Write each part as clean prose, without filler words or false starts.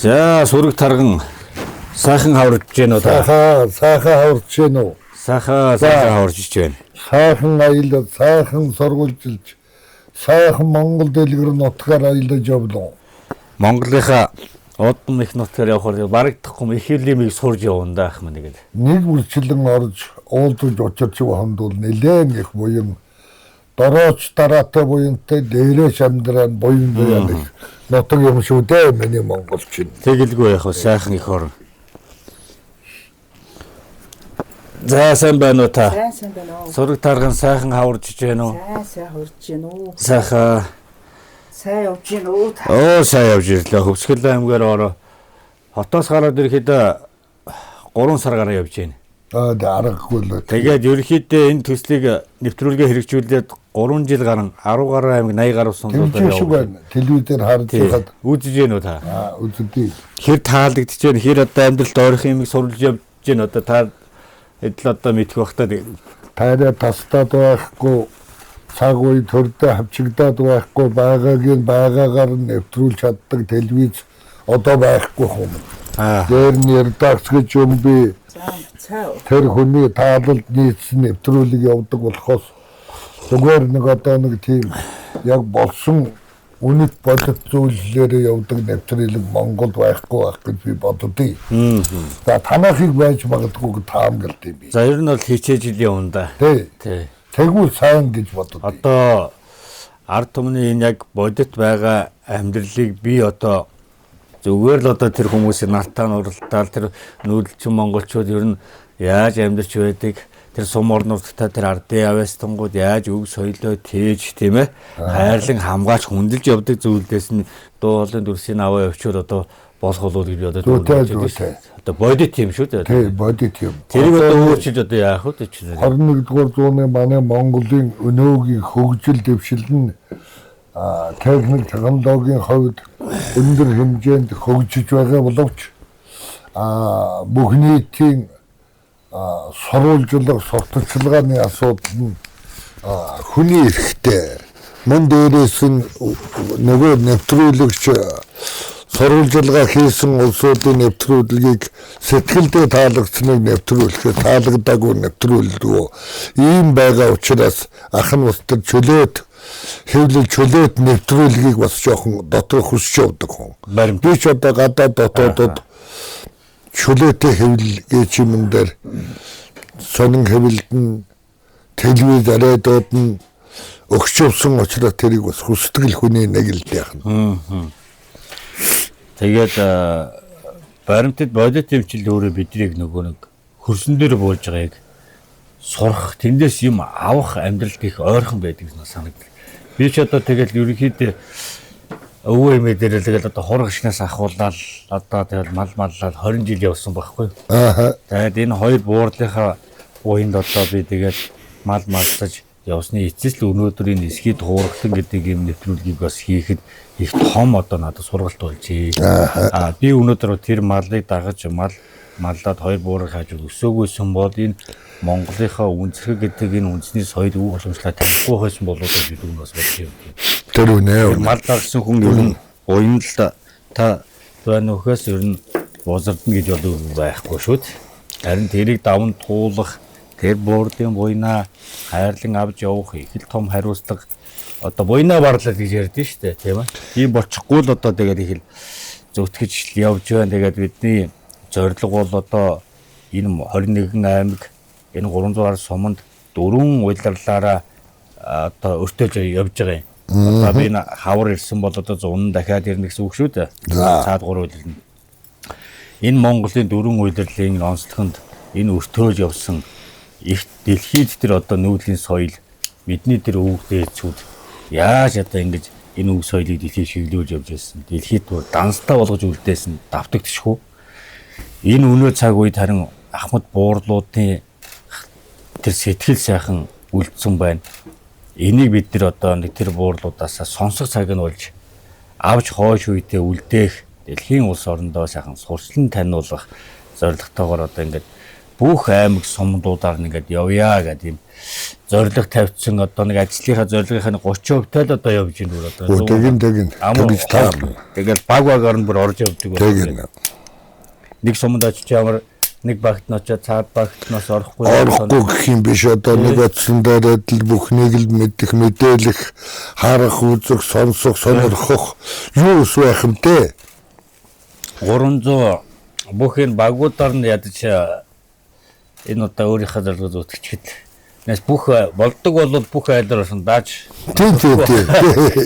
За, сүрэг тарган сайхан хаварж гэнэ үү та? Сайхан сайхан хаварч гэнэ үү? Сайхан сайхан хаварж байна. Сайхан аялал, сайхан сургуулжилж, сайхан Монгол дэлгэр нутгаар аялаж явлаа. Монголынхаа удам их нутгаар явахаар барагдахгүй их юмыг сурж явна да ах минь гэдэг. Нэг бүрчлэн орж уулзаж учирч яваханд бол нэлээд их буян дорооч дараатай буянтай дээрээс амьдраа буян буян их нутаг юм шүү дээ миний монголчин. Тэгэлгүй яах вэ, сайхан их орн. За, сайн байна уу та? Сайн сайн байна уу? Сураг тарган сайхан хаварж гэнэ үү? Сайн сайн хурж гин үү? Сайхан. Сайн явж гин үү? Оо, сайн явж ирлээ. Хөвсгөл аймгаар ороо. Хотоос гараад ирэхэд 3 сар гараа явж байна. Аа, аргагүй л. Тэгээд ерөнхийдөө энэ төслийг нэвтрүүлгээ хэрэгжүүлээд 3 жил гарan 10 гаруй аймаг 80 гаруй сумдуудаар явж байна. Телевизээр харж байхад үзэж гэнэ үү та? Аа, үздэг. Хэр таалагдж байна? Хэр одоо амьдралд ойрхон юмыг суралж явж гэнэ? Одоо та эдэл одоо мэдэх бах та. Тайраа тастаад байхгүй, цаг үе төрдөө хавчигдаад байхгүй, байгаагийн байгаагаар нь нэвтрүүлж чаддаг телевиз одоо байхгүй юм. Аа. Дээр нь редакц гэж юм би. Тэр хүний таалалд нийцсэн нэвтрүүлэг явдаг болохоос зүгээр нэг одоо нэг тийм яг болсон үнэт бодит зүйллээр явдаг нэвтрүүлэг Монголд байхгүй байх гэж би боддгийг. За, танахыг байж магадгүй таамаглалт юм би. За, ер нь бол хичээж ил явна да. Тий. Тий. Тэгвэл сайн гэж боддгийг. Одоо ард түмний энэ яг бодит байгаа амьдралыг би одоо зүгээр л одоо тэр хүмүүсийн нартаа нуралтаал тэр нүүдэлчин монголчууд ер нь яаж амьдарч байдаг, тэр сум орон нутгтаа тэр ардын авьяастангууд яаж өв соёлоо тээж, тийм ээ, хайрлан хамгаалж хүндэлж явдаг зүйлдээс нь дуу хоолойн дүрсийн аваа явчвал одоо болох болов гэж би одоо зүйтэй. Одоо бодит юм шүү дээ. Тий, бодит юм. Тэрийг одоо өөрчилж одоо яах вэ чинь? 21-р зууны манай Монголын өнөөгийн хөгжил дэвшил нь техник технологийн хувьд өндөр хэмжээнд хөгжиж байгаа боловч бүх нийтийн сурвалжлага, сурталчилгааны асуудал нь хүний эрхтэй. Мөн дээрээс нь нөгөө нэвтрүүлэгч сурвалжлага хийсэн улсуудын нэвтрүүлгийг сэтгэлдээ таалагдсаныг нэвтрүүлэхэд таалагдаагүй нэвтрүүлдэг. Ийм байгаа учраас ах нь бас тэр чөлөөт хэвлэл чөлөөт нэвтрүүлгийг бас жоохон дотор хүсч явдаг хүн. Би ч одоо гадаад дотоодод чөлөөтэй хэвлэл гэж юм дээр сонин хэвлэлд нь телевиз радиод нь өгч явсан учраас тэрийг бас хүсдэг л хүний нэг л дээ. Тэгээд баримтат бодит эмчил өөрөө биднийг нөгөө нэг хөрсөн дээр бууж байгааг сурах, тэндээс юм авах амьдралд их ойрхон байдаг гэж санагдав. Би ч одоо тэгэл ерөнхийдөө өвөө эмээ дээр л тэгэл одоо хураг шинээс ахуулаад одоо тэгэл мал маллаад 20 жил явсан байхгүй. Аа. Тэгээд энэ хоёр буурлынхаа буйнд одоо би тэгэл мал маллаж явсны эцэс л өнөөдөр энэ эсхий туурахтан гэдэг юм нэвтрүүлгийг бас хийхэд их том одоо надад сургалт болжээ. Аа, би өнөөдөр тэр малыг дагаж мал маллаад хоёр буурыг хааж өсөөгүйсэн бол энэ Монголынхаа үнцэрхэг гэдэг энэ үндэсний соёл өв боломжлоо танихгүй байсан болов уу гэдэг нь бас бодож юм. Тэр үнэ. Мал дагсан хүн ер нь уян л та байна вөхөөс ер нь бузардна гэж болов байхгүй шүү дээ. Харин тэрийг даван туулах, тэр буурдын буйнаа хайрлан авч явах их л том хариуцлага одоо буйнаа барлаа гэж ярьдэн шүү дээ, тийм ээ. Тийм болчихгүй л одоо тэгээд их л зүтгэж явж байна. Тэгээд бидний зорилго бол одоо энэ 21 аймаг энэ 300 суманд 4 улирлаараа одоо өртөөж явж байгаа юм. Одоо би энэ хавар ирсэн бол одоо 100 дахиад ирнэ гэсэн үг шүү дээ. Цаад 3 улирал. Энэ Монголын 4 улирлын онцлогонд энэ өртөөж явсан их дэлхийд тэр одоо нүүдлийн соёл бидний тэр өвөг дээдсүүд яаж одоо ингэж энэ өв соёлыг дэлхийд шиглүүлж явж байсан. Дэлхийд бүр данстай болгож үлдээсэн давтагдчихгүй. Энэ өнөө цаг үед харин ахмад буурлуудын тэр сэтгэл сайхан үлдсэн байна. Энийг бид нар одоо нэг тэр буурлуудаасаа сонсох цаг нь болж авч хойш үедээ үлдээх дэлхийн улс орондоо сайхан сурчлан таниулах зорилготойгоор одоо ингээд Бүх аймаг сумдуудаар нэгээд явъя гэдэг юм зорилго тавьсан, одоо нэг ажлынхаа зорилгынхаа 30% тал одоо явж гин бүр одоо. Тэгин тэгин. Тэгж таарна. Тэгэл баг багаар нь бүр орж явдаг. Тэгин. Нэг суманд очиж ямар нэг багт нь очиад цаад багтнаас орохгүй орохгүй гэх юм биш, одоо нэг очсон дээрээ л бүхнийг л мэдэх, мэдээлэх, харах, үзэх, сонсох, сонирхох юу ус байх юм те. 300 бүх энэ багуудаар нь ядаж энэ удаа өөрийнхөө зорилгоо зүтгэхэд нэс бүх болдог бол бүх айлаар болсон дааж. Тийм тийм тийм.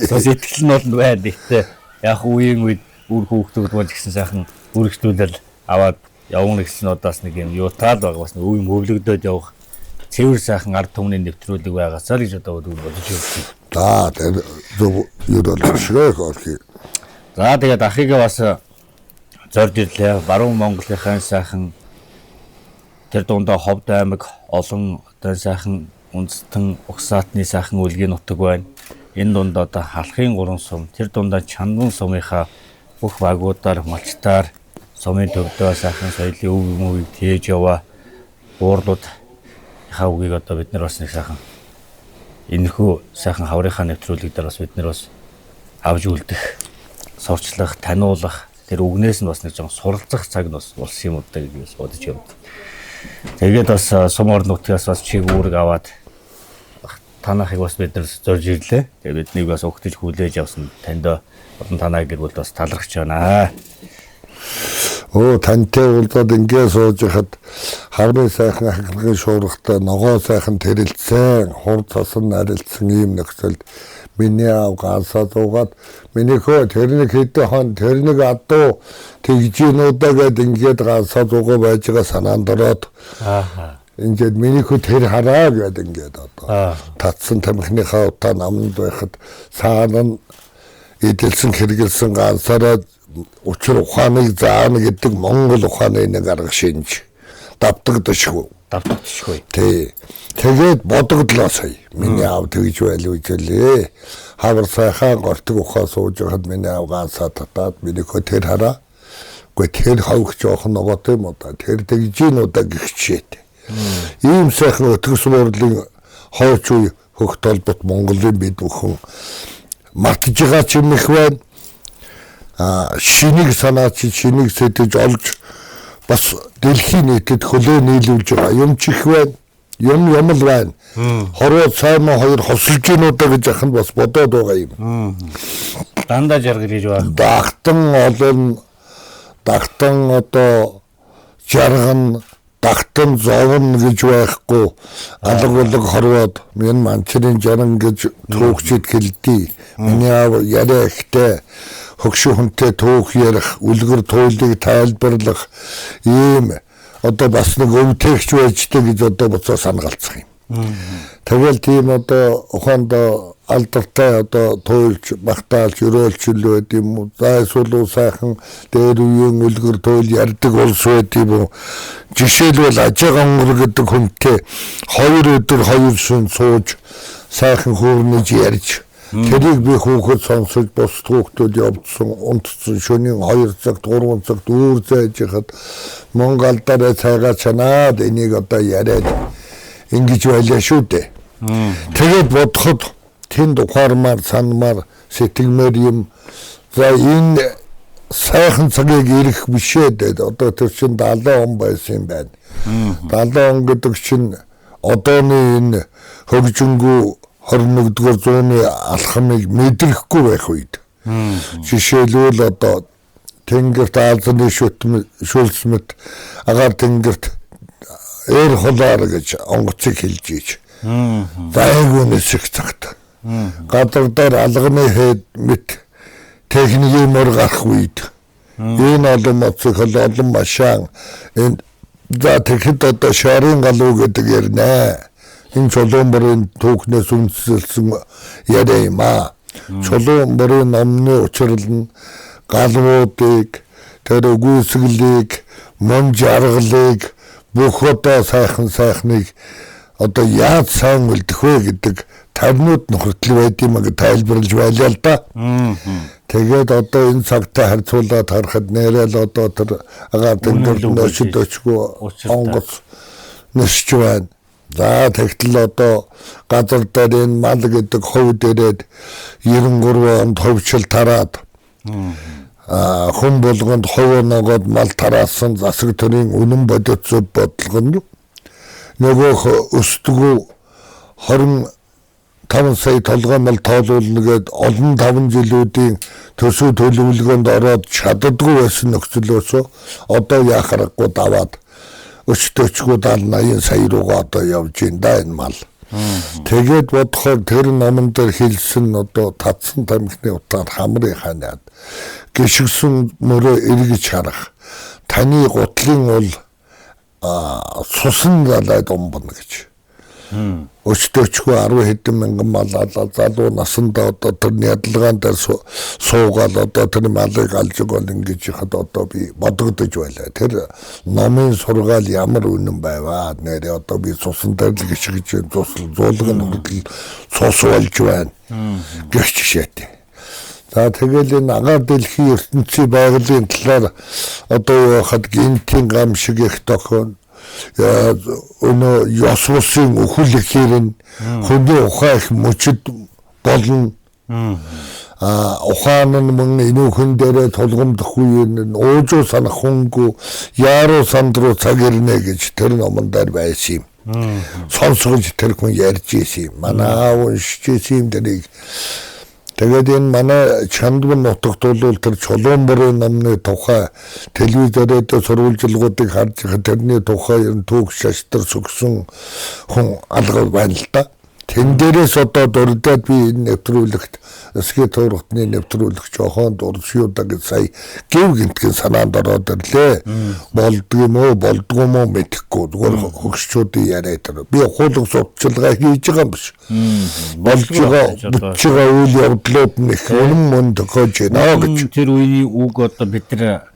Сэтгэл нь бол байна. Гэхдээ яг үеийн үед үр хүүхдүүд бол гэсэн сайхан үргэлжлүүлэл аваад явна гэсэн удаас нэг юм юу таал байгаа, бас нэг үе мөвлөгдөөд явах цэвэр сайхан ард түмний нэвтрүүлэг байгаасаа л гэж одоо бодож явж байна. За тэр зөв юу бол ширэх орхи. За тэгээд ахыгаа бас зорж ирлээ. Баруун Монголынхаа сайхан тэр дундаа Ховд аймаг олон одоо сайхан үндэстэн угсаатны сайхан үлгийн нутаг байна. Энэ дунд одоо Халахын 3 сум, тэр дундаа Чандан сумынхаа бүх багуудаар, малчтаар сумын төвдөө сайхан соёлын өв мөвийг тээж яваа буурлууд хаа үгийг одоо бид нар бас нэг сайхан энэхүү сайхан хаврынхаа нэвтрүүлэг дээр бас бид нар бас авч үлдэх, сурчлах, таниулах тэр үгнээс нь бас нэг жоон суралцах цаг нь бас болсон юм уу даа гэж бодож явд. Тэгээд бас сум орон нутгаас бас чиг үүрэг аваад танахыг бас бид нар зорж ирлээ. Тэгээд биднийг бас өгтөж хүлээж авсан танд олон танаа гэр бүл бас талархаж байна. Өө тантай уулзаад ингээ сууж хахад хаврын сайхан ахлагын шуургатай ногоон сайхан тэрэлцсэн, хур цасан нарилцсан ийм нөхцөлд миний аав ганцаа зуугаад минийхөө тэр нэг хэдэн хон тэр нэг адуу тэгжинуудаа гэд ингээд ганцаа зуугаа байж байгаа санаанд ороод ингээд минийхөө тэр хараа гэд ингээд одоо татсан тамхиныхаа утаа намд байхад цаана нь эдэлсэн хэргэлсэн ганцаараа учир ухааныг заана гэдэг Монгол ухааны нэг арга шинж давтагдашгүй. Давтагдашгүй. Тий. Тэгээд бодогдлоо сая. Миний аав тэгж байлгүй гэлээ. Хавар сайхан гортог ухаа сууж байхад миний аав ганцаа татаад минийхөө тэр хараа. Үгүй тэр хавх жоохон ногоот юм уу да. Тэр тэгжин удаа гихчээд. Ийм сайхан өтгөс муурлын хойч үе хөх толбот Монголын бид бүхэн мартаж байгаа ч юм их байна. Шинийг санаа чи шинийг сэтэж олж бас дэлхийн нийтэд хөлөө нийлүүлж байгаа юм ч их байна. Юм юм л байна. Хорвоо цаймаа хоёр хосолж гинүүдэ гэж ах нь бас бодоод байгаа юм. Дандаа жаргал гэж байна. Дагтан олон, дагтан одоо жарган, дагтан зовно гэж байхгүй. Алга булаг хорвоод энэ манчрын жаран гэж түүхчид хэлдий. Миний аав яриа ихтэй хөгшин хүнтэй түүх ярих, үлгэр туйлыг тайлбарлах ийм одоо бас нэг өвтөгч байжтэй гэж одоо буцаа санагалцах юм. Тэгэл тийм одоо ухаанд алдартай одоо туйлж, багтаалж, өрөөлчл байд юм уу? За эсвэл сайхан дээр үеийн үлгэр туйл ярьдаг улс байд юм уу? Жишээлбэл Ажаагаангар гэдэг хүнтэй 2 өдөр 2 шөнө сууж сайхан хөөрнөж ярьж тэрийг би хүүхэд сонсож бус хүүхдүүд явдсан, унтсан шөнийн 2 цагт 3 цагт үүр зайж хахад Монгол алдараа цайгаа чанаад энийг одоо яриад ингэж байлаа шүү дээ. Тэгээд бодоход тэнд ухаармаар, санмаар, сэтгэмээр юм. За энэ сайхан цагийг ирэх бишээ дээ. Одоо тэр чинь 70 он байсан юм байна. 70 он гэдэг чинь одооны энэ хөгжингүү 21-р зууны алхмыг мэдрэхгүй байх үед. Жишээлбэл одоо Тэнгэрт Азны шүлс мэт агаар тэнгэрт эр хулаар гэж онгоцыг хэлж ийж. Зайгүй нисэх цагт. Гадар дээр алганы хэд мэт техникийн мөр гарах үед. Энэ олон моцыг олон машаан энэ за тэгэхэд одоо шарын галуу гэдэг ярина. Энэ чулуун бүрийн түүхнээс үндэслэсэн яриа юм аа. Чулуун бүрийн номны учрал нь галвуудыг, тэр үгүйсгэлийг, мөн жаргалыг бүх одоо сайхан сайхныг одоо яаж сайн үлдэх вэ гэдэг тарнууд нөхөртөл байд юм гэж тайлбарлаж байлаа л да. Тэгээд одоо энэ цагтай харьцуулаад харахад нэрэл одоо тэр агаар тэнгэр нөшөд өчгөө онгоц нисч байна. За тэгтэл одоо газар дээр энэ мал гэдэг хувь дээрээд 93 онд хөвчл тараад хүн болгонд хувь ногоод мал тараасан засаг төрийн үнэн бодит зөв бодлого нь нөгөөх өсдгүү 25 сая толгой мал тоолуулна гээд олон 5 жилүүдийн төсөв төлөвлөгөөнд ороод чаддаггүй байсан нөхцөлөөсөө одоо яах аргагүй даваад өчтөчгүү 70 80 сая руугаа одоо явж байна да энэ мал. Тэгээд бодохоор тэр номон дээр хэлсэн одоо татсан тамхины утгаар хамрын ханиад гიშгсэн мөрөө эргэж харах таны гутлын бол цусан залайд умбна гэж. Өчтөчгөө 10 хэдэн мянган мал алаа залуу насандаа одоо тэр ядалгаан дээр суугаал одоо тэр малыг алж өгөөл ингэж яхад одоо би бодогдож байлаа. Тэр номын сургаал ямар үнэн байваа. Нэрээ одоо би цусан дээр л гიშгэж цус зуулга нь хүртэл цус болж байна гэх жишээтэй. За тэгэл энэ агаар дэлхийн ертөнцийн байгалийн талаар одоо яхад гинтийн гам шиг их тохион өнөө ёс бусын үхэл ихээр нь хүний ухаан их мөчөд болно. Ухаан нь мөн энүүхэн дээрээ тулгамдах үе нь уужуу санах хүнгүй яаруу санд руу цаг ирнэ гэж тэр номон дээр байсан юм. Сонсгож тэр хүн ярьж исэн юм. Манай аав уншиж исэн юм тэрийг. Тэгээд энэ манай Чандван нутагт бол тэр Чулуунбарын номны тухай телевизээрээ сурвалжлагуудыг харж байхад тэрний тухай ер нь түүх шаштар сөгсөн хүн алга байна л да. Тэн дээрээс одоо дурдаад би энэ нэвтрүүлэгт эсхий туургатны нэвтрүүлэг жохон дуршиудаа гэж сая гэв гинтгийн санаанд ороод ирлээ. Болдго юм уу, болдгоо юм уу мэдэхгүй. Зүгээр хөгшчүүдийн яриа тэр. Би хуулах судалгаа хийж байгаа юм биш. Болж байгаа бүтэж байгаа үйл явдлууд нь их үнэн мөн тохиож байна гэж. Тэр үеийн үг одоо бид нар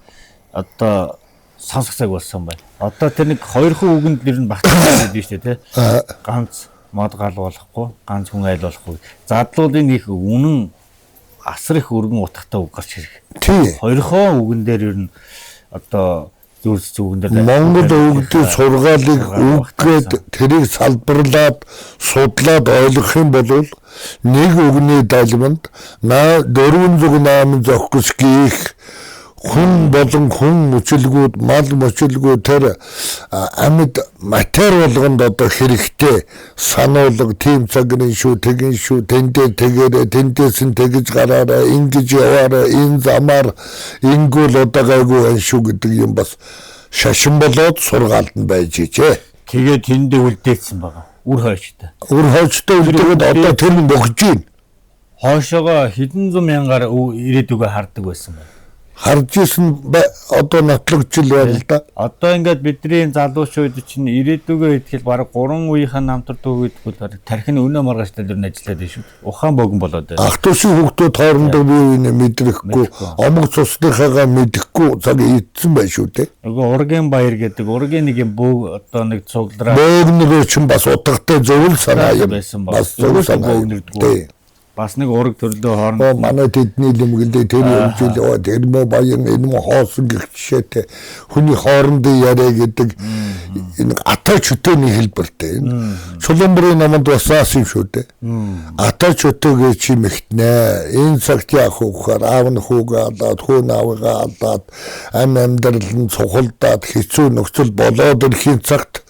одоо сонсох цаг болсон байна. Одоо тэр нэг хоёрхан үгэнд нэр нь багтсан гэдэг нь шүү дээ, тэ. Ганц мод гал болохгүй, ганц хүн айл болохгүй. Задлуулын их үнэн асар их өргөн утгатай үг гарч ирэх. Тий. Хоёрхон үгэн дээр ер нь одоо зүрс зүгэн дээр Монгол өвгдийн сургаалыг үггээд тэрийг салбарлаад судлаад ойлгох юм бол нэг үгний далманд 408 зохис гих хүн болон хүн мөчөлгүүд, мал мөчөлгүүд тэр амьд матер болгонд одоо хэрэгтэй сануулга тийм цагны шүү, тэгин шүү, тэндээ тэгээрээ, тэндээс нь тэгж гараарай, ингэж яваарай, энэ замаар ингэвэл одоо гайгүй байна шүү гэдэг юм бас шашин болоод сургаалд нь байж ижээ. Тэгээд тэндээ үлдээсэн байгаа. Үр хойчтой. Үр хойчтой үлдээгээд одоо тэр нь богж байна. Хойшоогоо хэдэн зуун мянгаар ирээдүгөө хардаг байсан байна. Харж исэн одоо нотлогчл байна л да. Одоо ингээд бидний залуучууд чинь ирээдүгөө итгэл бараг 3 үеийнхэн намтар дүү гэдэг бол тархины өнөө маргааш дээр нь ажиллаад байна шүү. Ухаан богино болоод байна. Ах дүүсийн хүүхдүүд хоорондоо бие биенээ мэдрэхгүй, омог цусныхаагаа мэдэхгүй цаг ийдсэн байх шүү дээ. Нөгөө ургийн баяр гэдэг ургийн нэг юм бөг одоо нэг цуглараа бөөгнөрөө чинь бас утгатай зөвл санаа юм байсан бас зөв санаа бөөгнөрдгүү. Бас нэг ураг төрлөө хооронд. Манай тэдний лэмгэлээ тэр явж ил тэр мө баян энэ мө хоосон гэх жишээтэй хүний хоорондын яриа гэдэг энэ ата чөтөөний хэлбэртэй. Энэ Чулуунбарын номонд бас аас юм шүү дээ. Ата чөтөөгээ чи мэгтнэ. Энэ цагт яах вэ гэхээр аав нь хүүгээ алаад, хүү нь аавыгаа алаад, ам амьдрал нь цухалдаад хэцүү нөхцөл болоод ирэхийн цагт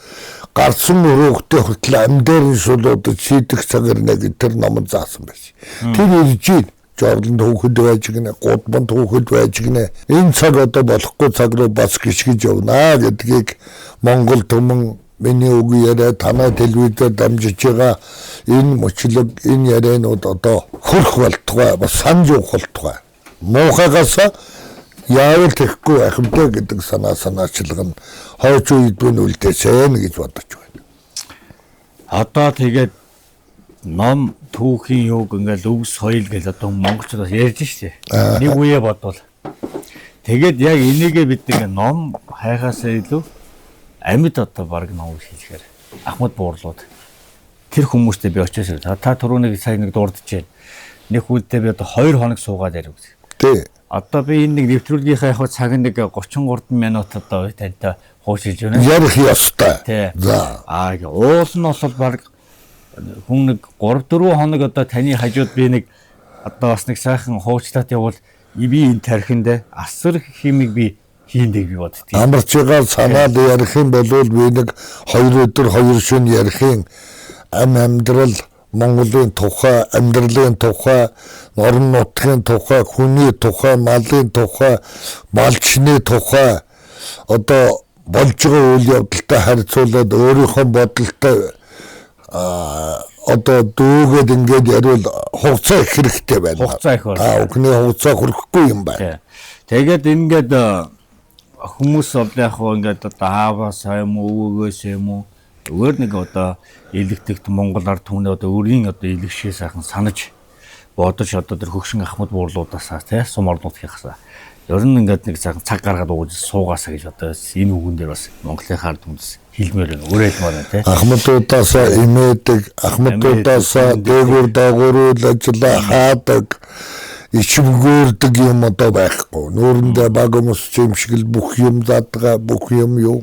гарсан өрөөхтэй хүртэл амьдаар нь сулуудад шийдэх цаг ирнэ гэж тэр номон заасан байсан. Тэр ирж байна. Жорлонд хүүхэд байж гинэ, гудманд хүүхэд байж гинэ. Энэ цаг одоо болохгүй цаг руу бас гიშгэж явнаа гэдгийг Монгол түмэн миний үг яриа танай телевизээр дамжиж байгаа энэ мөчлөг, энэ ярианууд одоо хөрх болтугай, бас санаж явах болтугай. Муухайгаас яавал тэхгүй байх юм бэ гэдэг санаа санаачлага нь хойч үед нь үлдээсэн гэж бодож байна. Одоо тэгээд ном түүхийн юуг ингээл өвс соёл гэж одоо монголчууд бас ярьж штэ. Нэг үе бодвол. Тэгээд яг энийгээ бид ингээ ном хайхаасаа илүү амьд одоо баг ном хэлэхээр ахмад буурлууд тэр хүмүүстэй би очиж та түрүү нэг сая нэг дурдж байна. Нэг хүнтэй би одоо 2 хоног суугаад ярив гэж. Тий. Одоо би энэ нэг нэвтрүүлгийнхаа яг цаг нэг 33 минут одоо тантай хуучилж байна. Ярих ёстой. Тий. За. Аа уул нь бол баг хүн нэг 3 4 хоног одоо таны хажууд би нэг одоо бас нэг сайхан хуучлаад явбал би энэ тархинд асар химиг би хийндэ би боддгийг. Амарч байгаа санаад ярих юм бол би нэг 2 өдөр 2 шөнө ярих юм амьдрал Монголын тухай, амьдралын тухай, орон нутгийн тухай, хүний тухай, малын тухай, малчны тухай одоо болж байгаа үйл явдалтай харьцуулаад өөрийнхөө бодолтой одоо дүүгээд ингээд яриул хугацаа их хэрэгтэй байна. Хугацаа их байна. Та бүхний хугацаа хүрэхгүй юм байна. Тэгээд ингээд хүмүүс бол яг хөө ингээд одоо ааваас юм уу өвөөгөөс юм уу өөр нэг одоо илэгдэгт Монгол ард түмний одоо өөрийн одоо илэгшээ сайхан санаж бодож одоо тэр хөгшин ахмад буурлуудаасаа тий сум орнуудынхаасаа ер нь ингээд нэг сайхан цаг гаргаад ууж суугаасаа гэж одоо энэ үгэн дээр бас Монголын ард түмнээс хэлмээр байна. Өөрөө хэлмээр байна тий. Ахмадуудаасаа имээдэг, ахмадуудаасаа дээгүүр даагуур үйл ажиллаа хаадаг, ичимгүүрдэг юм одоо байхгүй. Нүүрэндээ баг хүмүүс чимшгэл бүх юм задгаа, бүх юм юу.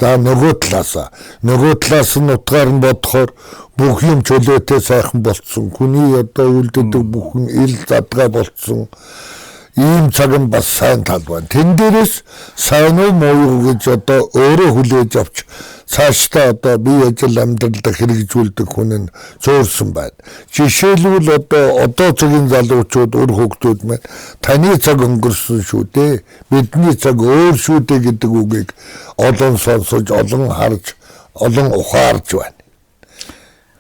За нөгөө талаас нь утгаар нь бодохоор бүх юм чөлөөтэй сайхан болцсон. Хүний одоо үлддэг бүхэн ил задгаа болцсон. Ийм цаг нь бас сайн тал байна. Тэн дээрээс сайн уу муу юу гэж одоо өөрөө хүлээж авч цаашдаа одоо бие ажил амьдралдаа хэрэгжүүлдэг хүн нь зөөрсөн байна. Жишээлбэл одоо цагийн залуучууд үр хөвгтүүд маань таны цаг өнгөрсөн шүү дээ. Бидний цаг өөр шүү дээ гэдэг үгийг олон сонсож, олон харж, олон ухаарж байна.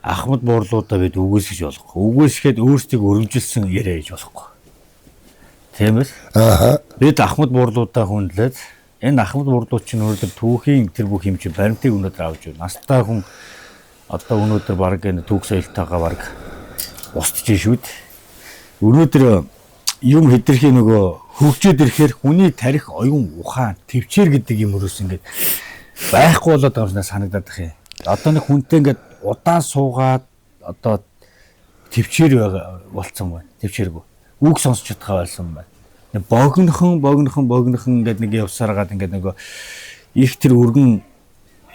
Ахмад буурлуудаа бид үгүйсгэж болохгүй. Үгүйсгэхэд өөрсдийг өргөмжилсөн яриа хийж болохгүй. Тийм ээ. Аа. Бид ахмад буурлуудаа хүндлээд энэ ахмад буурлууд чинь өнөөдөр түүхийн тэр бүх юм чинь баримтыг өнөөдөр авч байна. Настай хүн одоо өнөөдөр баг энэ түүх соёлтойгоо баг устж шүү дээ. Өнөөдөр юм хэтэрхий нөгөө хөгжөөд ирэхээр хүний тарих оюун ухаан төвчээр гэдэг юм өрөөс ингээд байхгүй болоод байгаа юм шиг санагдаад байх юм. Одоо нэг хүнтэй ингээд удаан суугаад одоо төвчээр болцсон байна. Төвчээргүй. Үг сонсч чадхаа болсон байна. Богинохон ингээд нэг явсараад ингээд нөгөө их тэр өргөн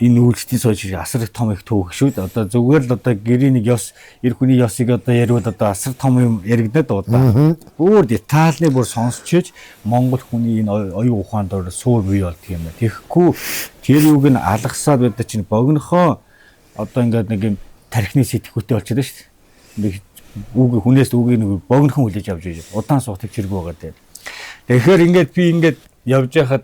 энэ үйлчлэлийн сууж асар их том их түүх шүү дээ. Одоо зүгээр л одоо гэрийн нэг ёс, эр хүний ёсыг одоо яриул одоо асар том юм яригдаад удаа. Өөр детальны бүр сонсч иж Монгол хүний энэ оюун ухаанд ор суур бий болдго юм байна. Тэгэхгүй тэр юуг нь алгасаад байдаг чинь богинохоо одоо ингээд нэг юм тархины сэтгхүүтэй болчиход шүү дээ. Нэг үг хүнээс үгийг нэг богинохон хүлээж авч иж удаан суух төвчргүй байгаа дээ. Тэгэхээр ингээд би ингээд явж байхад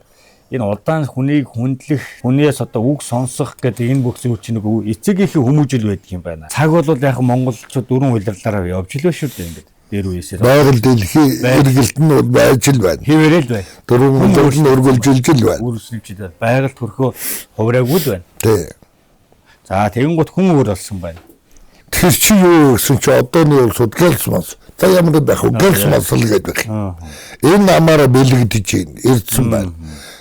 энэ удаан хүнийг хүндлэх, хүнээс одоо үг сонсох гэдэг энэ бүх зүйл чинь нэг эцэгийнхээ хүмүүжил байдаг юм байна. Цаг бол яг монголчууд дөрвөн улирлаараа явж л шүү дээ ингээд дээр үеэсээ. Байгаль дэлхийн эргэлт нь бол байж л байна. Хэвээрэл байна. Дөрвөн улирал нь өргөлжилж л байна. Үргэлжилж байна. Байгальд хөрхөө хувраагүй л байна. Тий. За тэгэнгүүт хүн өөр болсон байна. Тэр чи юу гэсэн чи одооны улсууд гэлс мас. За ямар байх вэ? Гэлс мас л гэдэг байх. Энэ амаараа бэлэгдэж байна. Ирдсэн байна.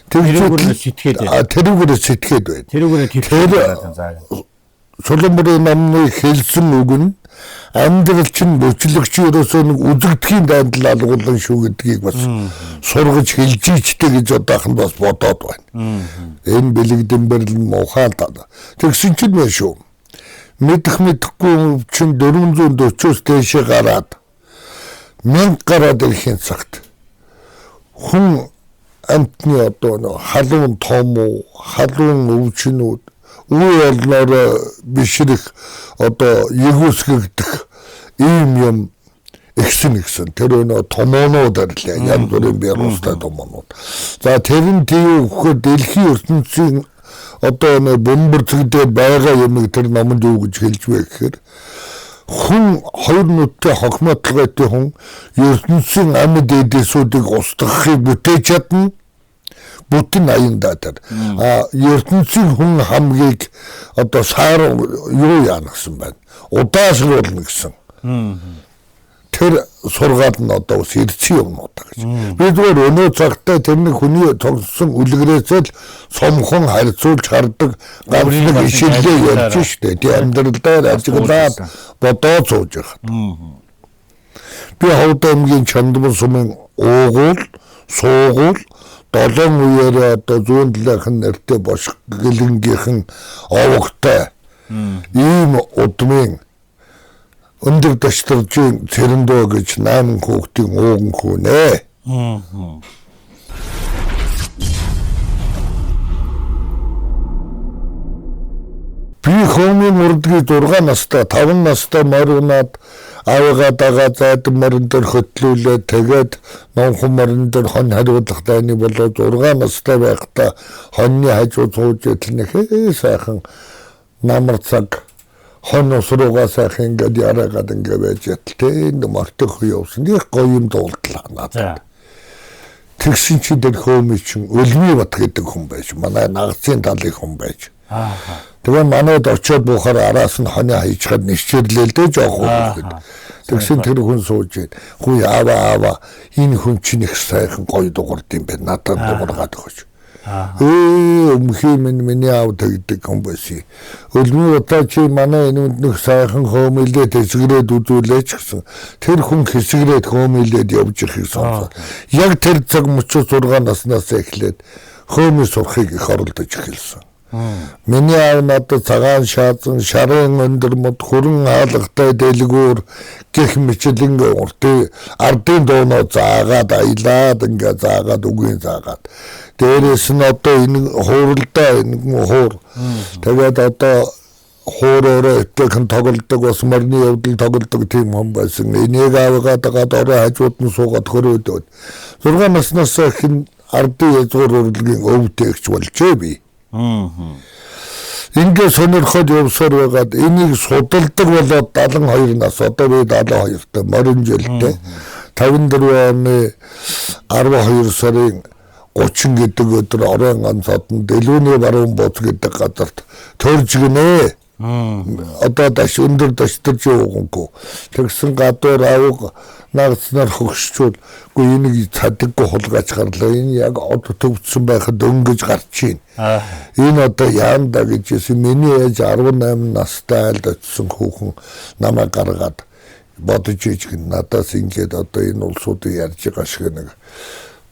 Тэрүүгээр сэтгээд байна. Тэрүүгээр сэтгээд байна. Тэрүүгээр төвчээр байна. За. Суланбарын намны хэлсэн үг нь амьдрал чинь бүчлэгч ерөөсөө нэг үзэгдэхийн дайндал алгуулсан шүү гэдгийг бас сургаж хэлж ичтэй гэж одоох нь бас бодоод байна. Энэ бэлэгдэн бэрэл муухай тал. Тэгсэн чинь байна шүү. Мэдэх мэдэхгүй чинь 440-оос дээшээ гараад 1000 гараад ирэхин цагт хүн амтны одоо нөө халуун том уу, халуун өвчнүүд үе олноор бишрэх одоо ягүсгэгдэх ийм юм ихсэн гэсэн. Тэр нөө томоонууд ирлээ. Янз бүрийн вирустай томоонууд. За тэр нь тийм өгөхөөр дэлхийн ертөнцийн одоо нөө бөмбөрцөгдөд байгаа юмыг тэр номонд юу гэж хэлж вэ гэхээр хүн хоёр нүдтэй хохимотлоготой хүн ертөнцийн амьд эдисүүдийг устгахыг бүтээж чадна. Бүтэн аяндаа тэр. А ертөнцийн хүн хамгийн одоо саар юу яана гэсэн байна. Удаашруулна гэсэн. Тэр сургаал нь одоо ус ирсэн юм уу гэж. Би зүгээр өнөө цагтаа тэрний хүний тогтсон үлгэрээсээ л сомхон харьцуулж хардаг ганц нэг ишиллээ ярьж штэ. Тий амьдрал дээр ажиглаад бодоод сууж байхад. Би Ховд аймгийн Чандман сумын уугуул, суугуул 7 үеэрээ одоо зүүн талынх нь нэртэй бошг гэлэнгийнхэн овогтой ийм удмын өндөр даштаржийн Цэрэндөө гэж 8 хүүхдийн ууган хүүнэ. Би хөөмийн урдгийг 6 настай, 5 настай моринаад аавыгаа дагаа зайдан морин дээр хөтлүүлээд тэгээд номхон морин дээр хон хариудлах дайны болоод 6 настай байхдаа хоньны хажуу сууж идэл нэг сайхан намар цаг хон ус руугаа сайхан ингээд яраагаад ингээд байж ятал тэнд мортох явсан. Их гоё юм дуулдлаа надад. Тэгсэн чи тэр хөөмий чин Өлмий бат гэдэг хүн байж манай нагцын талын хүн байж. Тэгээ манайд очиод буухаар араас нь хоны хайчхад нэвчэрлээ л дээ жоох хүүхэд. Тэгсэн тэр хүн сууж байна. Хүү аава аава энэ хүн чинь их сайхан гоё дуурд юм байна. Надад дуургаад өгөөч. Өмхий минь миний аав тэгдэг хүн байсан. Өлмий удаа чи манай энэ үнд нэг сайхан хөөмөлдөө хэсгэрээд үзүүлээч гэсэн. Тэр хүн хэсгэрээд хөөмөлдөөд явж ирэхийг сонсоо. Яг тэр цаг мөчөө 6 наснаас эхлээд хөөмий сурахыг их оролдож эхэлсэн. Миний аав надад цагаан шаазан, шарын өндөр мод, хүрэн хаалгатай дэлгүүр гэх мэтлэн уртын ардын дууноо заагаад аялаад ингээ заагаад үгийн заагаад. Дээрээс нь одоо энэ хууралдаа энэ хуур. Тэгээд одоо хуур өөрөө эвтэйхэн тоглодог бас морины явдал тоглодог тийм хүн байсан. Энийг аавыгаа дагаад орой хажууд нь суугаад хөрөөдөөд. 6 наснаас хэн ардын язгуур урлагийн өвтэйгч болжээ би. Ингээ сонирхоод явсаар байгаад энийг судалдаг болоод 72 нас одоо би 72-тай морин жилтэй 54 оны 12 сарын 30 гэдэг өдөр оройн ганц одон Дэлгүүний баруун бууз гэдэг газарт төрж гинэ. Одоо даш өндөр даштарч уугангүй. Тэгсэн гадуур авга нагцнаар хөгшчүүл үгүй энийг цадаггүй хулгайч гарлаа. Энэ яг од төвцсөн байхад дөнгөж гарч ийн. Энэ одоо яанда гэж хэлсэн. Миний ээж 18 настай айлд очсон хүүхэн намайг гаргаад бодож иж гин надаас ингээд одоо энэ улсуудыг ярьж байгаа шиг нэг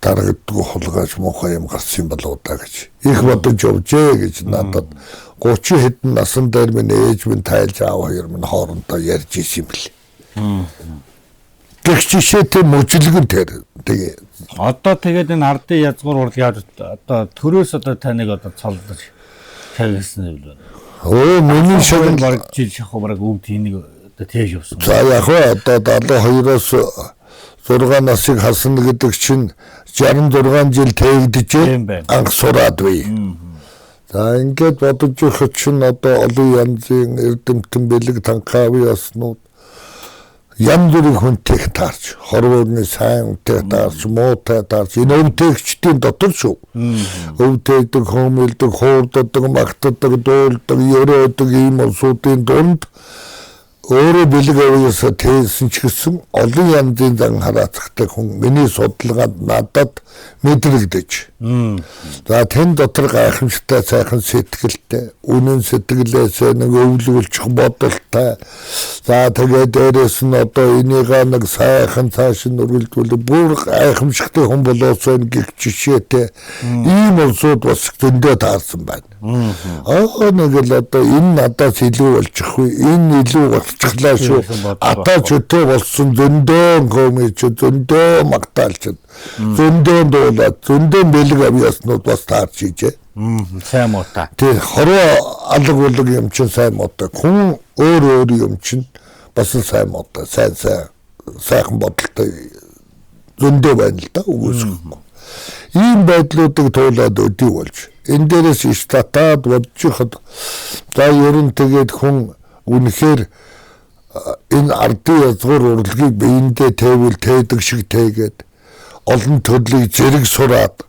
дарагддаггүй хулгайч муухай юм гарсан болоо да гэж их бодож явжээ гэж надад 30 хэдэн насан дээр минь ээж минь тайлж аав хоёр минь хоорондоо ярьж исэн юм бэл. Гэх жишээтэй мөжлөгөн тэр тэгээ. Одоо тэгээд энэ ардын язгуур урлагаар одоо төрөөс одоо таныг одоо цолдож тавьсан юм байна. Өө миний шагнал бараг жил шахуу бараг өвд энийг одоо тээж явсан. За яг вэ одоо 72-оос 6 насыг хасна гэдэг чинь 66 жил тээгдэжээ анх сураад бий. За ингээд бодож байхад чинь одоо олон янзын эрдэмтэн бэлэг танхаавын яснууд янз бүрийн хүнтэй таарч, хорвооны сайн хүнтэй таарч, муутай таарч, энэ өвтэйгчдийн дотор шүү. Өвтэйдэг, хөөмөлдөг, хуурддаг, магтдаг, дуулдаг, ерөөдөг ийм улсуудын дунд өөрөө бэлэг авьяасаа тээсэн ч гэсэн олон янзын зан хараацтай хүн миний судалгаанд надад мэдрэгдэж. За тэн дотор гайхамшигтай сайхан сэтгэлтэй, үнэн сэтгэлээсээ нэг өвлүүлчих бодолтой. За тэгээ дээрээс нь одоо энийгээ нэг сайхан цааш нь үргэлжлүүлэх бүр гайхамшигтай хүн болоосоо гэх жишээтэй ийм улсууд бас зөндөө таарсан байна. Аа нэг л одоо энэ надаас илүү болчихгүй, энэ илүү болчихлаа шүү. Атаа чөтөө болсон зөндөө хөөмич, зөндөө магтаалч, зөндөө дуулаад, зөндөө бэлэг авьяаснууд бас таарч ижээ. Сайн муутай. Тий, хороо алга булаг юм чинь сайн муутай. Хүн өөр өөр юм чинь бас л сайн муутай. Сайн сайн сайхан бодолтой зөндөө байна л да үгүйсгэхгүй. Ийм байдлуудыг туулаад өдий болж энэ дээрээс иш татаад бодож хад за ер нь тэгээд хүн үнэхээр энэ ардын язгуур урлагийг биендээ тээвэл тээдэг шиг тээгээд олон төрлийг зэрэг сураад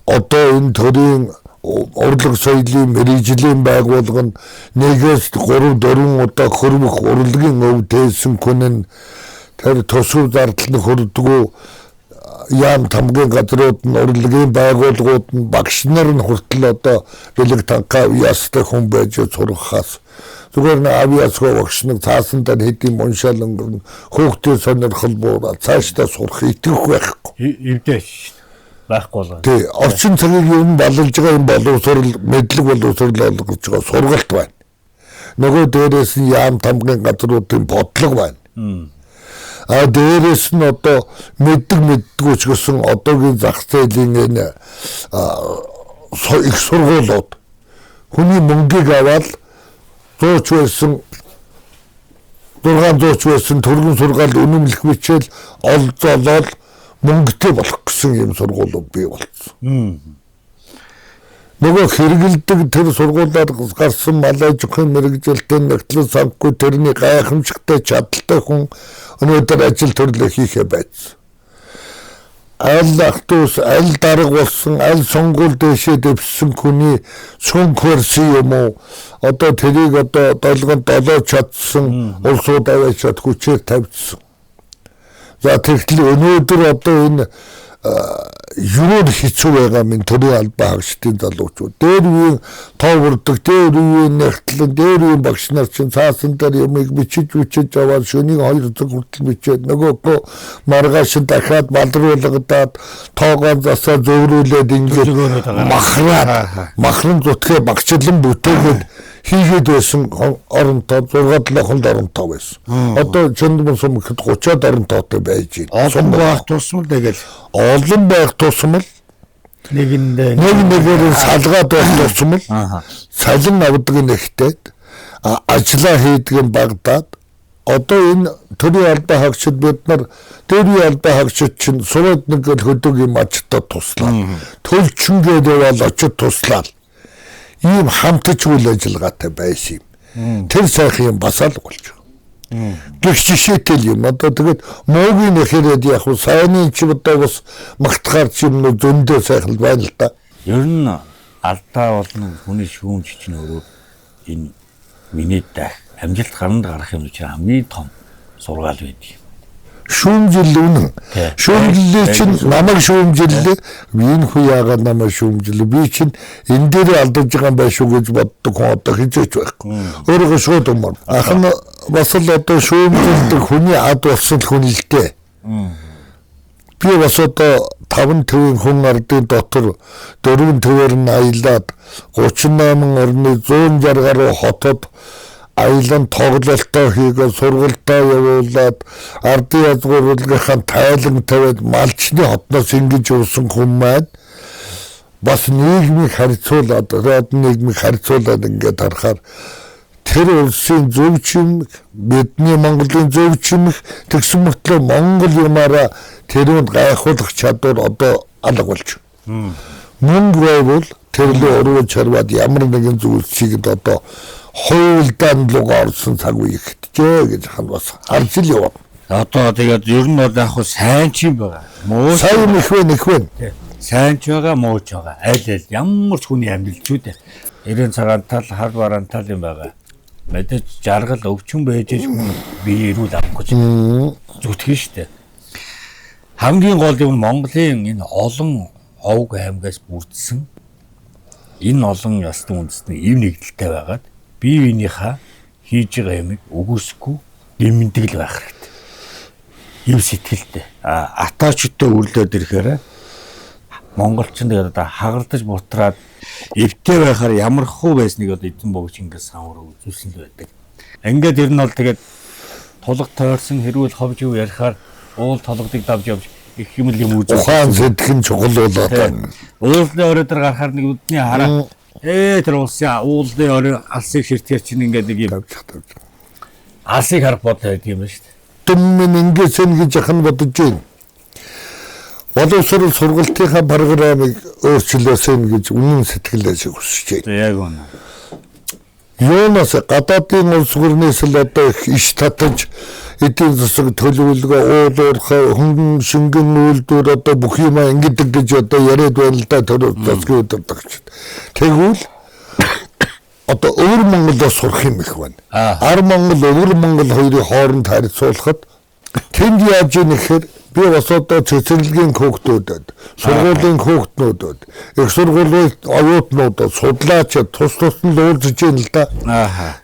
одоо энэ төрийн урлаг соёлын мэргэжлийн байгууллага нь 1-ээс 3 4 удаа хөрвөх урлагийн өв тээсэн хүн нь тэр төсөв зардал нь хөрдгөө яам тамгийн газрууд нь урлагийн байгууллагууд нь багш нар нь хүртэл одоо бэлэг танхаа ястай хүн байж сургахаас Зүгээр нэг авиасгүй багш нэг цаасан дээр хэдийн уншаал өнгөрнө. Хүүхдийн сонирхол буураад цаашдаа сурах итгэх байхгүй. Эвдээ байхгүй болоо. Тий, орчин цагийг юм балалж байгаа юм боловсрол, мэдлэг боловсрол олгож байгаа сургалт байна. Нөгөө дээрээс нь яам тамгын газруудын бодлого байна. А дээрээс нь одоо мэддэг мэддгүү ч гэсэн одоогийн зах зээлийн энэ их сургуулиуд хүний мөнгийг аваад 100 ч байсан 600 ч байсан төргөн сургаал үнэмлэх бичээл ол золоол мөнгөтэй болох гэсэн юм сургуулиуд бий болсон. Нөгөө хэрэгэлдэг тэр сургуулиар гарсан малай жохын мэргэжилтэн нэгтлэн санхгүй тэрний гайхамшигтай чадaltaй хүн өнөөдөр ажил төрлөө хийхээ байцсан. Аль ах дүүс, аль дарга болсон, аль сонгуул дэшээ дэвссэн хүний цүнх барьсан юм уу? Одоо тэрийг одоо долгон долоо чадсан улсууд аваачаад хүчээр тавьчихсан. За тэгэхээр өнөөдөр одоо энэ юу хэцүү байгаа минь төрийн албан хаагчдын залуучууд. Дээр үеийн тоо бүрдэг, дээр үеийн нэгтлэн, дээр үеийн багш нар чинь цаасан дээр юмыг бичиж аваад шөнийн 2 цаг хүртэл бичээд нөгөөхөө маргааш дахиад балруулгадаад тоогоон засаа зөөврүүлээд ингээд махраад махран зүтгээ багчлан бүтээгээд хийгээд байсан оронтоо 6-7 оронтоо байсан. Одоо Чөндмөн сум гэхэд 30-аад оронтоотой байж байна. Олон байх тусмал тэгэл олон байх тусмал нэгэндээ нэг нэгээр салгаад байх тусмал цалин авдаг нэгтээд ажлаа хийдэг нь багадаад одоо энэ төрийн албан хаагчид бид нар төрийн албан хаагчид чинь сураад нэг л хөдөг юм ажилтад туслаа. Төлчнгээд яваал очид туслаа. Ийм хамтаж үйл ажиллагаатай байсан юм. Тэр сайхан юм бас л болж байгаа. Гэх жишээтэй л юм. Одоо тэгээд муугийн нэхэрээд яг уу сайнны ч одоо бас магтахаар ч юм уу зөндөө сайхан байна л да. Ер нь алдаа болно хүний шүүмж чинь өөрөө энэ миний дах амжилт гаранд гарах юм чинь хамгийн том сургаал байдаг. Шүүмжил үнэн. Шүүмжлээ чинь намайг шүүмжиллээ. Энэ хүн яагаад намайг шүүмжлээ? Би чинь энэ дээр алдаж байгаа юм байна шүү гэж боддог хүн одоо хизээч байхгүй. Өөрөөхөө шууд умар. Ах нь бас л одоо шүүмжилдэг хүний ад болсон л хүн л дээ. Би бас одоо 5 төвийн хүн ардын дотор 4 төвөр нь аялаад 38 орны 160 гаруй хотод аялан тоглолтоо хийгээд сургалтаа явуулаад ардын язгуурлынхаа тайлан тавиад малчны хотноос ингэж явсан хүн маань бас нийгмийг харьцуулаад одоо нийгмийг харьцуулаад ингээд харахаар тэр улсын зөв чимэг бидний Монголын зөв чимэг тэгсэн мөртлөө Монгол юмараа тэрүүнд гайхуулах чадвар одоо алга болж байна. Мөнгө байвал тэрлээ урвж чарваад ямар нэгэн зүйлсийг одоо хуйлдаан руугаа орсон цаг үе ихтэжээ гэж хан бас харж л яваа. Одоо тэгээд ер нь бол яг хөө сайн ч юм байгаа. Муу сайн их вэ нэх вэ? Сайн ч байгаа, муу ч байгаа. Аль аль ямар ч хүний амьдралчүүд 90 цагаан тал, хар бараан тал юм байгаа. Мэдээж жаргал өвчин байж хүн бие эрүүл авах гэж зүтгэн штэ. Хамгийн гол юм Монголын энэ олон овг аймгаас бүрдсэн энэ олон ястан үндэстэн ив нэгдэлтэй байгаад бие биенийхээ хийж байгаа юмыг өгөөсөхгүй дэмдэг л байх хэрэгтэй. Ив сэтгэлтэй. А атаачтай өрлөөд ирэхээр монголчин тэгээд одоо хагардаж бутраад эвтэй байхаар ямар хуу байсныг одоо эзэн богч ингээд самруу үзүүлсэн л байдаг. Ингээд ер нь бол тэгээд тулга тойрсон хэрүүл ховж юу ярихаар уул толгодыг давж явж их юм л юм үзүүлсэн. Ухаан сэтгэн чухал болоод байна. Уулын орой дээр гарахаар нэг үдний хараа тэр улсын уулын орой алсыг ширтгэр чинь ингээд нэг юм тавьчих. Алсыг харах бодол байдаг юм байна шүү дээ. Дүмэн ингэсэн гэж яхан бодож байна. Боловсрол сургалтынхаа програмыг өөрчлөөсөн гэж үнэн сэтгэлээс хүсэж байна. Яг үнэ. Юунаас гадаадын улс гүрнээс л одоо их иш татаж эдийн засаг төлөвлөгөө, уул уурхай, хөнгөн шингэн үйлдвэр одоо бүх юмаа ингэдэг гэж одоо яриад байна л да тэр засгийн удирдагчид. Тэгвэл одоо өвөр Монголоос сурах юм их байна. Ар Монгол, өвөр Монгол хоёрын хооронд харьцуулахад тэнд яаж ийм гэхээр Би бас одоо цэцэрлэгийн хүүхдүүдэд, сургуулийн хүүхднүүдэд, их сургуулийн оюутнуудад, судлаачид тус тусанд уулзаж байна л да.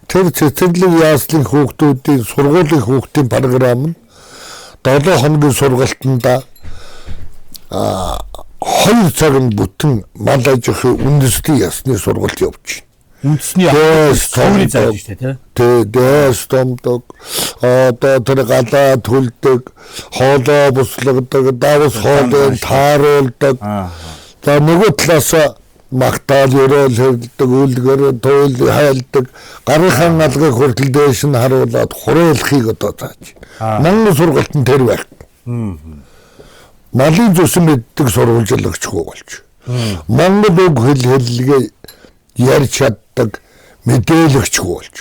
Тэр цэцэрлэг яслын хүүхдүүдийн сургуулийн хүүхдийн програм нь 7 хоногийн сургалтанда 2 цаг нь бүтэн мал аж ахуйн үндэсний ясны сургалт явж байна. Үндэсний суурийг зааж штэ тий. Тэ дээс томдог, одоо тэр галаа төлдөг, хоолоо буслагддаг, давс хоолыг тааруулдаг. За нөгөө талаас магтаал өрөөл хэрэлдэг, үлгэр туйл хайлдаг, гарынхаа алгыг хүртэл дээш нь харуулад хураалахыг одоо зааж. Монгол сургалт нь тэр байх. Малын зүсэн мэддэг сурвалжлагчгүй болж. Монгол үг хэл хэллэгээ ярьж чаддаг мэдээлэгчгүй болж.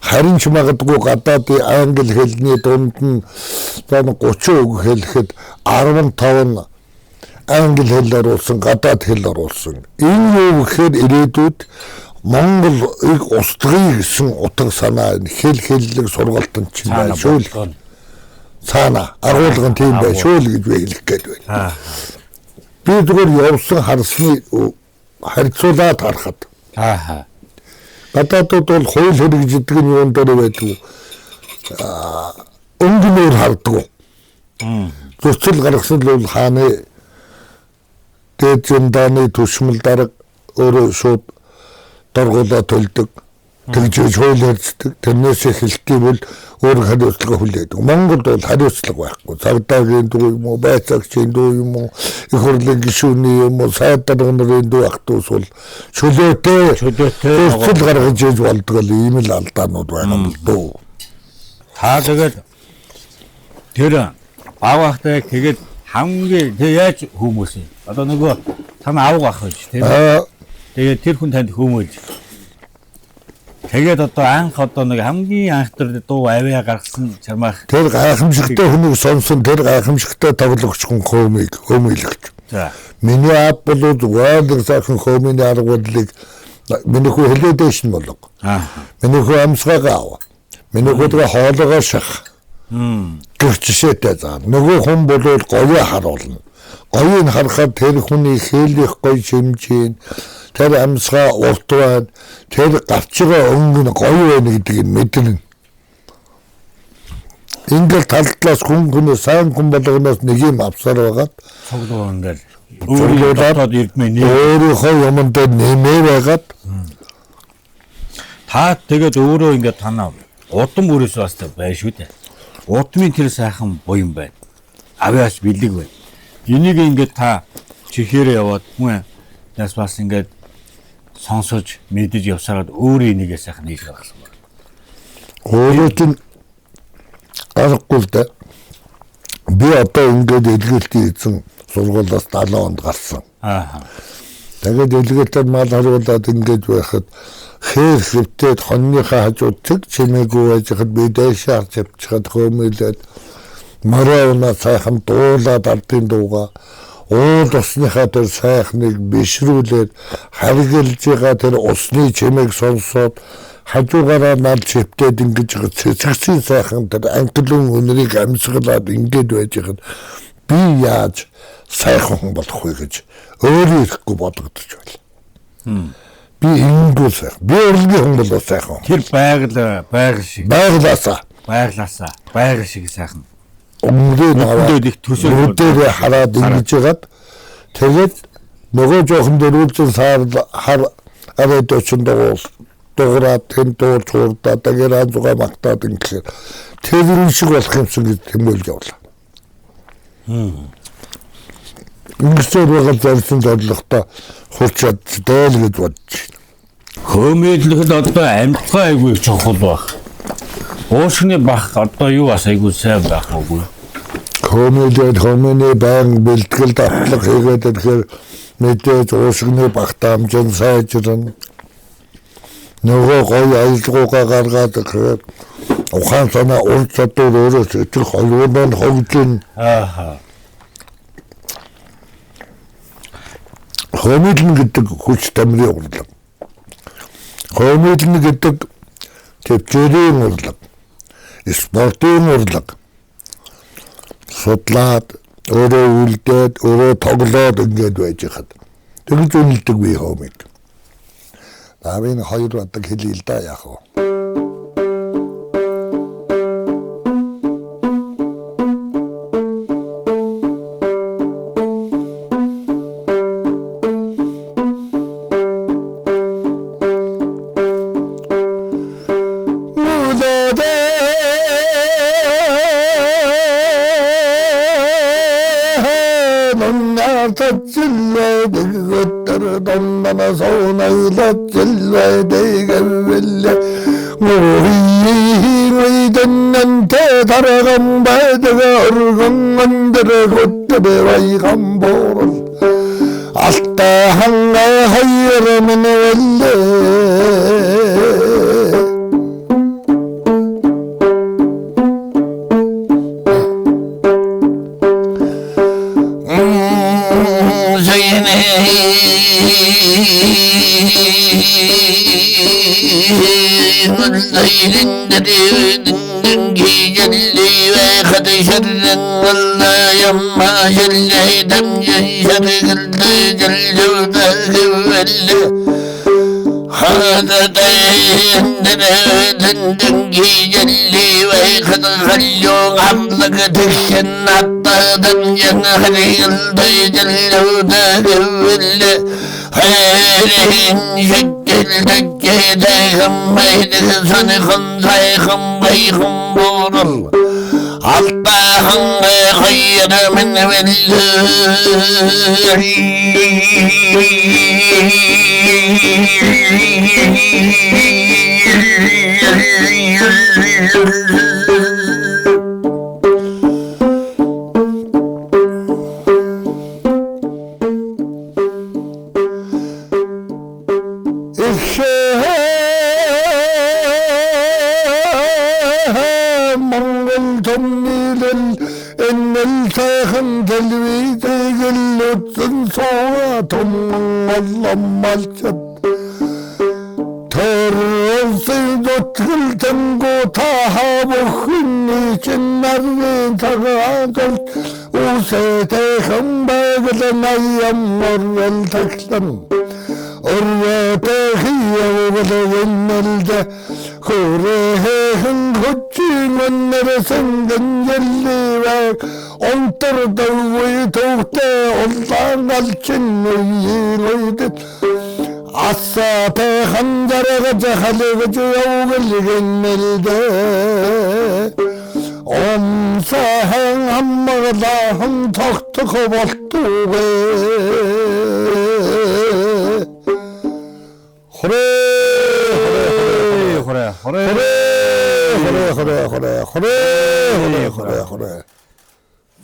Харин ч магадгүй гадаадын англи хэлний дунд нь 30 үг хэлэхэд 15 нь англи хэл оруулсан, гадаад хэл оруулсан. Энэ юу гэхээр ирээдүйд Монголыг устгая гэсэн утга санаа хэл хэллэг сургалт нь чинь байна шүү л. Цаана агуулга нь тийм байна шүү л гэж би хэлэх гээд байна. Би зүгээр явсан харсны харьцуулаад харахад. Гадаадууд бол хууль хэрэгждэг нь юун дээр байдгүй. Өнгөнөөр харддаг. Зөрчил гаргасан л бол хааны дээд зэндааны түшмэл дарга өөрөө шууд доргуулаа төлдөг. Тэгжээж хууль хэрэгждэг. Тэрнээс эхэлтий бол өөр хариуцлага хүлээдэг. Монголд бол хариуцлага байхгүй. Цагдаагийн дүү юм уу, байцаагчийн дүү юм уу, их хурлын гишүүний юм уу, сайд дарга нарын дүү ах дүүс бол чөлөөтэй зөрчил гаргаж иж болдог л ийм л алдаанууд байгаа юм л дөө. Та тэгээд тэр бав ахтай тэгээд хамгийн тэг яаж хүмүүс юм? Одоо нөгөө тань авга ах байж тийм. Тэгээд тэр хүн танд хүмүүж. Тэгээд одоо анх одоо нэг хамгийн анх тэр дуу авиа гаргасан чармаах. Тэр гайхамшигтай хүнийг сонсон, тэр гайхамшигтай тоглогч хүн хөөмийг хөөмөйлөгч. За. Миний аав бол зүгээр нэг сайхан хөөмийн арга барилыг миний хүү хэлээд дэш нь болго. Миний хүү амьсгаагаа ав. Миний хүү тэгээ хоолоогоо шах. Гэх жишээтэй заа. Нөгөө хүн бол гоё харуулна. Гоёыг харахад тэр хүний хээлих гоё шимжийн, тэр амьсгаа урт байна, тэр гарч байгаа өнгө нь гоё байна гэдгийг мэдэрнэ. Ингээл тал талаас хүн хүнээ сайн хүн болгоноос нэг юм авсаар байгаад цуглуу ингээл өөрийнхөө эрдмээ нэ өөрийнхөө юмд нэмээ байгаад та тэгээд өөрөө ингээд танаа удам бүрээс бас байна шүү дээ. Удмын тэр сайхан буян байна. Авиас бэлэг байна. Энийг ингээд та чихээрээ яваад хүн нас бас ингээд сонсож мэдэж явсараад өөрөө энийгээ сайхан нийлж гаргасан байна. Өөрөө чинь аргагүй л дээ. Би одоо ингээд илгээлтийн эзэн сургуулиас 70 онд гарсан. Тэгээд илгээлтээр мал харуулад ингээд байхад хээр хэвтээд хоньныхаа хажууд тэг чимээгүй байж хад би дээшээ харж явчихад хөөмөйлээд морой унаа сайхан дуулаад ардын дууга уул усныхаа тэр сайхныг бишрүүлээд харгалж байгаа тэр усны чимээг сонсоод хажуугаараа нал чивтээд ингэж цэцэгцийн сайхан тэр анхлын өнрийг амьсгалаад ингэж байж хад би яаж сайхан хүн болох вэ гэж өөрөө ирэхгүй бодогдож байлаа. Би ингэгүй сайхан. Би урлагийн хүн болоо сайхан. Тэр байгаль байгаль шиг. Байгалаасаа. Байгалаасаа. Байгаль шиг сайхан. Өмнөд аваад их төсөөл дээрээ хараад ингэж ягаад тэгээд нөгөө жоохон дөрвөлжин сар хар арай дочин дугуул дуграад тэн дуулж хурдаад дагаараа зугаа магтаад ингэхээр тэр юм шиг болох юмсан гэж тэмүүлж явлаа. Ингэсээр байгаа зорьсон зорилготой хурц чаддаа л гэж бодож байна. Хөөмөдлөхөд одоо амьтгаа айгүй чухал байх. Уушгины бах одоо юу бас айгүй сайн байх үгүй. Хөөмөдлөд хөөмөний байнга бэлтгэл давтлага хийгээд ирэхээр мэдээж уушгины багтаа амжин сайжирна. Нөгөө гоё аялгуугаа гаргаад ирэхээр ухаан санаа ур чадвар өөрөөс итгэх оюун нь хөгжинэ. Аа. Хөөмөдлөн гэдэг хүч тамирын урлаг. Хөөмөдлөн гэдэг төвчээрийн урлаг. Спортын урлаг. Судлаад, өөрөө үлдээд, өөрөө тоглоод ингээд байж хад. Тэгж үнэлдэг би хоомыг. Навын хоёр бадаг хэлье л да яах вэ?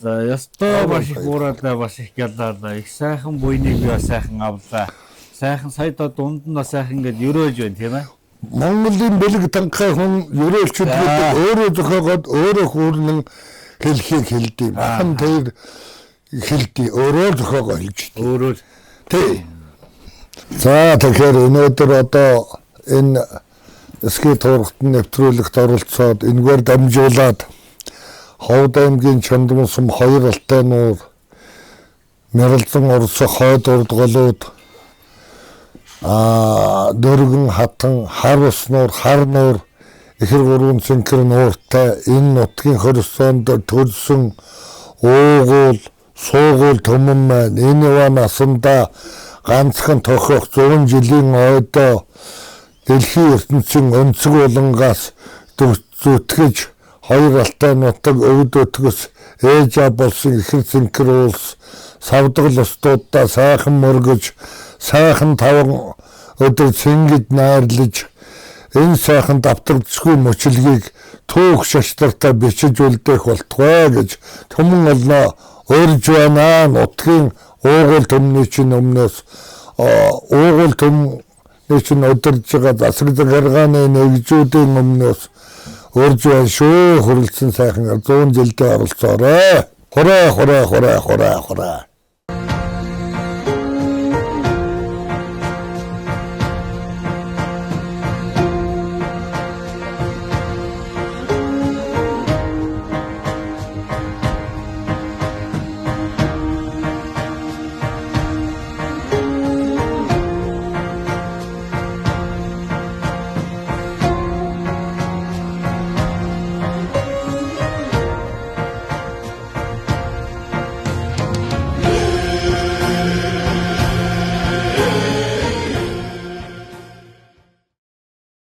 За ёстой маш их буурайлаа, бас их гялаалаа. Их сайхан буйныг би бас сайхан авлаа. Сайхан сая дунд нь бас сайхан ингээд өрөөж байна тийм ээ. Монголын бэлэг танхай хүн өрөөлчүүд өөрөө зохиогоод өөрөө хүүрнэн хэлхийг хэлдэг. Махан тэр хэлдэг. Өөрөө зохиогоо хэлж. Өөрөө тий. За тэгэхээр өнөөдөр одоо энэ ски туурагт нэвтрүүлэгт оролцоод энэгээр дамжуулаад Ховд аймгийн Чондомон сум хоёр алтай нуур Мяралзан Орос хойд урд голууд Дөргөн хатан хар ус нуур хар нуур ихэр гурван цэнхэр нууртай энэ нутгийн хорисонд төрсөн уугуул суугуул түмэн маань энэ яваа насандаа ганцхан тохиох 100 жилийн ойдоо дэлхийн ертөнцийн өнцөг булангаас зүтгэж хоёр алтай нутаг өвд өтгөс ээж аав болсон ихэр цэнхэр улс савдгал устуудаа сайхан мөргөж сайхан таван өдөр цэнгэж найрлаж энэ сайхан давтагдсгүй мөчлөгийг түүх шаштартаа бичиж үлдээх болтугай гэж түмэн олноо урьж байна. Нутгийн уугуул түмний чинь өмнөөс уугуул түмний чинь удирж байгаа засаг захиргааны нэгжүүдийн өмнөөс урьж байна шүү. Хүрэлцэн сайхан 100 жилдээ оролцоорой. Хураа хураа хураа хураа хураа.